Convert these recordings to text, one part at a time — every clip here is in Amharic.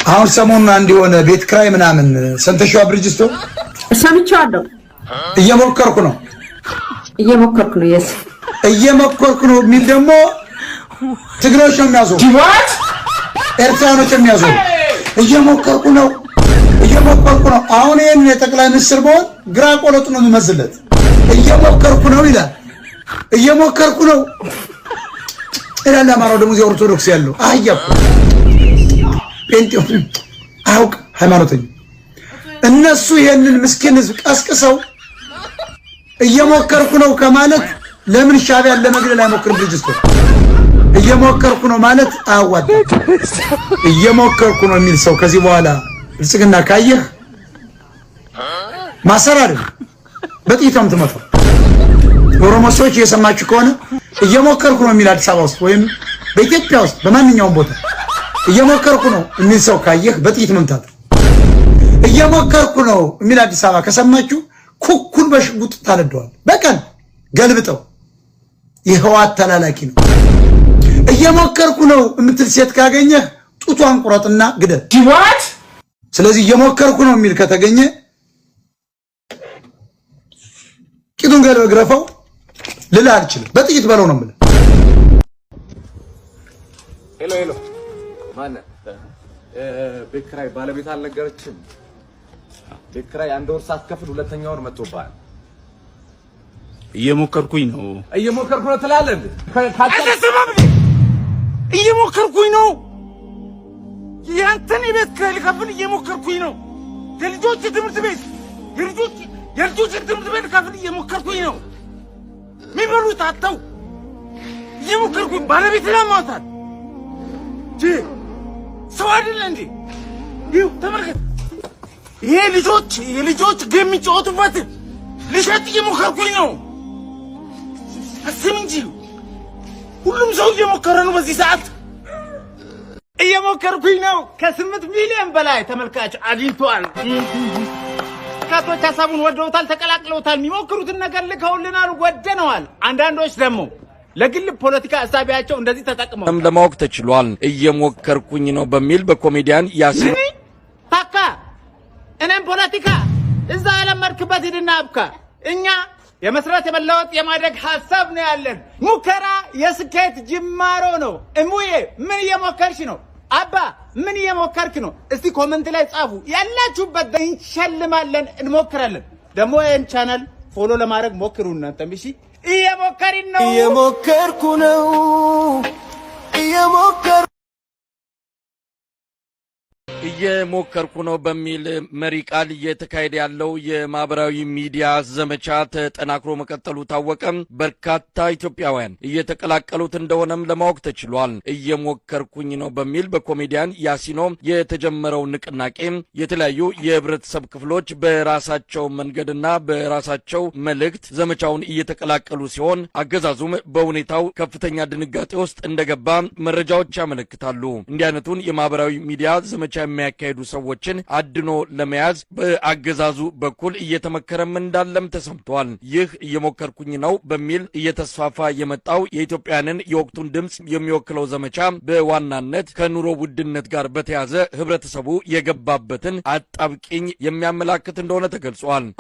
አሁን ሰሞኑን አንድ የሆነ ቤት ክራይ ምናምን ሰምተሽዋ ብርጅስቶን? ሰምቼዋለሁ። እየሞከርኩ ነው፣ እየሞከርኩ ነው። Yes. እየሞከርኩ ነው የሚል ደግሞ ትግሬዎች ነው የሚያዞሩ፣ ኤርትራኖች የሚያዞሩ። እየሞከርኩ ነው፣ እየሞከርኩ ነው። አሁን ይህን የጠቅላይ ሚኒስትር በሆን ግራ ቆለጡ ነው የሚመዝለት። እየሞከርኩ ነው ይላል። እየሞከርኩ ነው ይላል። አማራው ደግሞ እዚህ ኦርቶዶክስ ያለው አህያ እኮ፣ ጴንጤው አያውቅ፣ ሃይማኖተኛ። እነሱ ይሄንን ምስኪን ህዝብ ቀስቅሰው እየሞከርኩ ነው ከማለት ለምን ሻዕቢያን ለመግደል አይሞክርም? ብርጅስቶን እየሞከርኩ ነው ማለት አያዋጣም። እየሞከርኩ ነው የሚል ሰው ከዚህ በኋላ ብልጽግና ካየህ ማሰር አይደለም፣ በጥይት ነው የምትመታው። ኦሮሞ ሰዎች እየሰማችሁ ከሆነ፣ እየሞከርኩ ነው የሚል አዲስ አበባ ውስጥ ወይም በኢትዮጵያ ውስጥ በማንኛውም ቦታ እየሞከርኩ ነው የሚል ሰው ካየህ በጥይት መምታት። እየሞከርኩ ነው የሚል አዲስ አበባ ከሰማችሁ ኩኩን በሽጉጥ ታነደዋል። በቀን ገልብጠው፣ የህወሓት ተላላኪ ነው። እየሞከርኩ ነው የምትል ሴት ካገኘህ ጡቷን ቁረጥና ግደል። ስለዚህ እየሞከርኩ ነው የሚል ከተገኘ ቂጡን ገልበ ግረፈው ልልህ አልችልም። በጥይት በለው ነው የምልህ። Hello hello፣ ማነህ? ቤት ኪራይ ባለቤት አልነገረችም። ቤት ኪራይ አንድ ወር ሳትከፍል ሁለተኛ ወር መጥቶብሃል። እየሞከርኩኝ ነው። እየሞከርኩ ነው ትላለህ እንዴ? እየሞከርኩኝ ነው። ያንተን የቤት ኪራይ ልከፍል እየሞከርኩኝ ነው። የልጆች ትምህርት ቤት፣ የልጆችን ትምህርት ቤት ልከፍል እየሞከርኩኝ ነው። የሚበሉት አጥተው እየሞከርኩኝ፣ ባለቤት ላማታል። ሰው አይደለ እንዴ? ይኸው ተመልከት። ይሄ ልጆች የልጆች game የሚጫወቱበት ልሸጥ እየሞከርኩኝ ነው። አስብ እንጂ፣ ሁሉም ሰው እየሞከረ ነው በዚህ ሰዓት። እየሞከርኩኝ ነው። ከ8 ሚሊዮን በላይ ተመልካች አግኝቷል። በርካቶች ሀሳቡን ወደውታል፣ ተቀላቅለውታል። የሚሞክሩትን ነገር ልከውልናል፣ ወደነዋል። አንዳንዶች ደግሞ ለግል ፖለቲካ እሳቢያቸው እንደዚህ ተጠቅመው ለማወቅ ተችሏል። እየሞከርኩኝ ነው በሚል በኮሜዲያን ያሲን ታካ እኔም ፖለቲካ እዛ የለመድክበት ሂድና አብካ። እኛ የመስራት፣ የመለወጥ፣ የማደግ ሀሳብ ነው ያለን። ሙከራ የስኬት ጅማሮ ነው። እሙዬ ምን እየሞከርሽ ነው? አባ ምን እየሞከርክ ነው? እስቲ comment ላይ ጻፉ። ያላችሁበት እንሸልማለን፣ እንሞክራለን። ደግሞ ይህን channel follow ለማድረግ ሞክሩ። እናንተም እሺ፣ እየሞከርን ነው። እየሞከርኩ ነው፣ እየሞከርኩ እየሞከርኩ ነው በሚል መሪ ቃል እየተካሄደ ያለው የማህበራዊ ሚዲያ ዘመቻ ተጠናክሮ መቀጠሉ ታወቀ። በርካታ ኢትዮጵያውያን እየተቀላቀሉት እንደሆነም ለማወቅ ተችሏል። እየሞከርኩኝ ነው በሚል በኮሜዲያን ያሲኖ የተጀመረው ንቅናቄ የተለያዩ የህብረተሰብ ክፍሎች በራሳቸው መንገድና በራሳቸው መልእክት ዘመቻውን እየተቀላቀሉ ሲሆን አገዛዙም በሁኔታው ከፍተኛ ድንጋጤ ውስጥ እንደገባ መረጃዎች ያመለክታሉ። እንዲህ አይነቱን የማህበራዊ ሚዲያ ዘመቻ የሚያካሂዱ ሰዎችን አድኖ ለመያዝ በአገዛዙ በኩል እየተመከረም እንዳለም ተሰምቷል። ይህ እየሞከርኩኝ ነው በሚል እየተስፋፋ የመጣው የኢትዮጵያንን የወቅቱን ድምፅ የሚወክለው ዘመቻ በዋናነት ከኑሮ ውድነት ጋር በተያዘ ህብረተሰቡ የገባበትን አጣብቂኝ የሚያመላክት እንደሆነ ተገልጿል።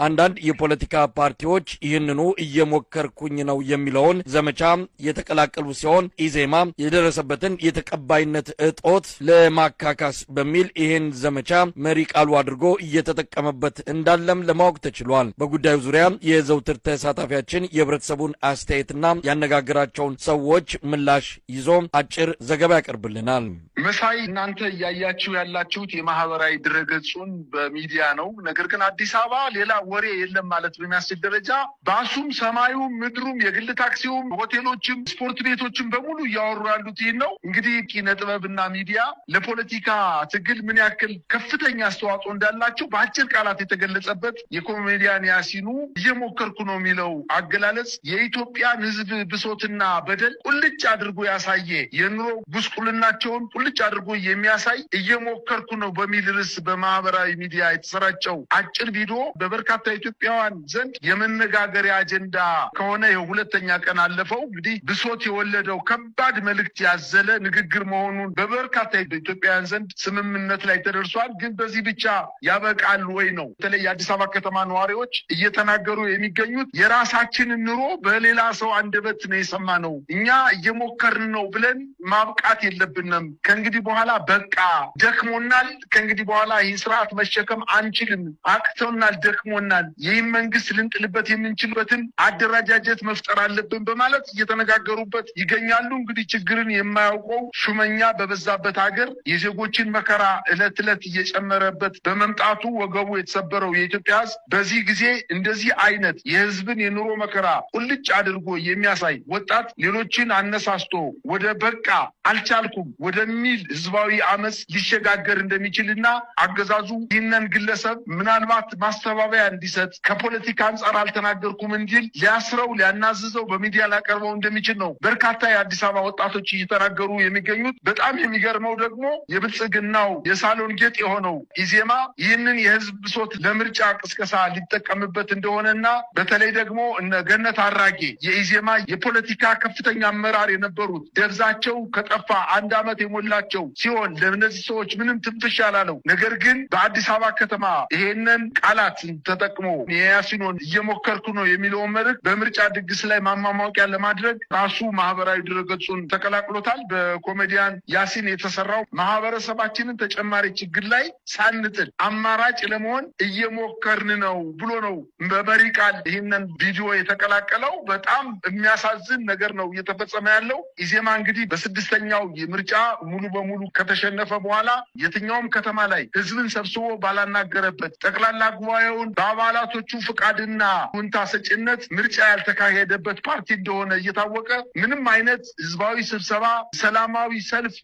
አንዳንድ የፖለቲካ ፓርቲዎች ይህንኑ እየሞከርኩኝ ነው የሚለውን ዘመቻ የተቀላቀሉ ሲሆን ኢዜማ የደረሰበትን የተቀባይነት እጦት ለማካካስ በሚል ይህን ዘመቻ መሪ ቃሉ አድርጎ እየተጠቀመበት እንዳለም ለማወቅ ተችሏል። በጉዳዩ ዙሪያ የዘውትር ተሳታፊያችን የህብረተሰቡን አስተያየትና ያነጋገራቸውን ሰዎች ምላሽ ይዞ አጭር ዘገባ ያቀርብልናል። መሳይ፣ እናንተ እያያችሁ ያላችሁት የማህበራዊ ድረገጹን በሚዲያ ነው። ነገር ግን አዲስ አበባ ሌላ ወሬ የለም ማለት በሚያስችል ደረጃ ባሱም፣ ሰማዩም፣ ምድሩም፣ የግል ታክሲውም፣ ሆቴሎችም፣ ስፖርት ቤቶችም በሙሉ እያወሩ ያሉት ይህን ነው። እንግዲህ ኪነ ጥበብና ሚዲያ ለፖለቲካ ትግል ምን ያክል ከፍተኛ አስተዋጽኦ እንዳላቸው በአጭር ቃላት የተገለጸበት የኮሜዲያን ያሲኑ እየሞከርኩ ነው የሚለው አገላለጽ የኢትዮጵያን ሕዝብ ብሶትና በደል ቁልጭ አድርጎ ያሳየ፣ የኑሮ ጉስቁልናቸውን ቁልጭ አድርጎ የሚያሳይ፣ እየሞከርኩ ነው በሚል ርዕስ በማህበራዊ ሚዲያ የተሰራጨው አጭር ቪዲዮ በበርካታ ኢትዮጵያውያን ዘንድ የመነጋገሪያ አጀንዳ ከሆነ ይኸው ሁለተኛ ቀን አለፈው። እንግዲህ ብሶት የወለደው ከባድ መልእክት ያዘለ ንግግር መሆኑን በበርካታ ኢትዮጵያውያን ዘንድ ስምምነት ስምምነት ላይ ተደርሷል። ግን በዚህ ብቻ ያበቃል ወይ ነው። በተለይ የአዲስ አበባ ከተማ ነዋሪዎች እየተናገሩ የሚገኙት የራሳችንን ኑሮ በሌላ ሰው አንደበት ነው የሰማነው። እኛ እየሞከርን ነው ብለን ማብቃት የለብንም። ከእንግዲህ በኋላ በቃ ደክሞናል። ከእንግዲህ በኋላ ይህን ስርዓት መሸከም አንችልም፣ አቅቶናል፣ ደክሞናል። ይህን መንግስት ልንጥልበት የምንችልበትን አደረጃጀት መፍጠር አለብን በማለት እየተነጋገሩበት ይገኛሉ። እንግዲህ ችግርን የማያውቀው ሹመኛ በበዛበት ሀገር የዜጎችን መከራ እለት እለት እየጨመረበት በመምጣቱ ወገቡ የተሰበረው የኢትዮጵያ ሕዝብ በዚህ ጊዜ እንደዚህ አይነት የህዝብን የኑሮ መከራ ቁልጭ አድርጎ የሚያሳይ ወጣት ሌሎችን አነሳስቶ ወደ በቃ አልቻልኩም ወደሚል ህዝባዊ አመፅ ሊሸጋገር እንደሚችልና አገዛዙ ይህንን ግለሰብ ምናልባት ማስተባበያ እንዲሰጥ ከፖለቲካ አንጻር አልተናገርኩም እንዲል ሊያስረው፣ ሊያናዝዘው፣ በሚዲያ ሊያቀርበው እንደሚችል ነው በርካታ የአዲስ አበባ ወጣቶች እየተናገሩ የሚገኙት። በጣም የሚገርመው ደግሞ የብልጽግናው የሳሎን ጌጥ የሆነው ኢዜማ ይህንን የህዝብ ብሶት ለምርጫ ቅስቀሳ ሊጠቀምበት እንደሆነና በተለይ ደግሞ እነ ገነት አራጌ የኢዜማ የፖለቲካ ከፍተኛ አመራር የነበሩት ደብዛቸው ከጠፋ 1 ዓመት የሞላቸው ሲሆን ለእነዚህ ሰዎች ምንም ትንፍሽ ያላለው፣ ነገር ግን በአዲስ አበባ ከተማ ይሄንን ቃላት ተጠቅሞ የያሲኖን እየሞከርኩ ነው የሚለውን መልዕክት በምርጫ ድግስ ላይ ማሟሟቂያ ለማድረግ ራሱ ማህበራዊ ድረገጹን ተቀላቅሎታል። በኮሜዲያን ያሲን የተሰራው ማህበረሰባችንን ተጨማሪ ችግር ላይ ሳንጥል አማራጭ ለመሆን እየሞከርን ነው ብሎ ነው በመሪ ቃል ይህንን ቪዲዮ የተቀላቀለው። በጣም የሚያሳዝን ነገር ነው እየተፈጸመ ያለው። ኢዜማ እንግዲህ በ6ኛው ምርጫ ሙሉ በሙሉ ከተሸነፈ በኋላ የትኛውም ከተማ ላይ ህዝብን ሰብስቦ ባላናገረበት፣ ጠቅላላ ጉባኤውን በአባላቶቹ ፍቃድና ሁንታ ሰጭነት ምርጫ ያልተካሄደበት ፓርቲ እንደሆነ እየታወቀ ምንም አይነት ህዝባዊ ስብሰባ፣ ሰላማዊ ሰልፍ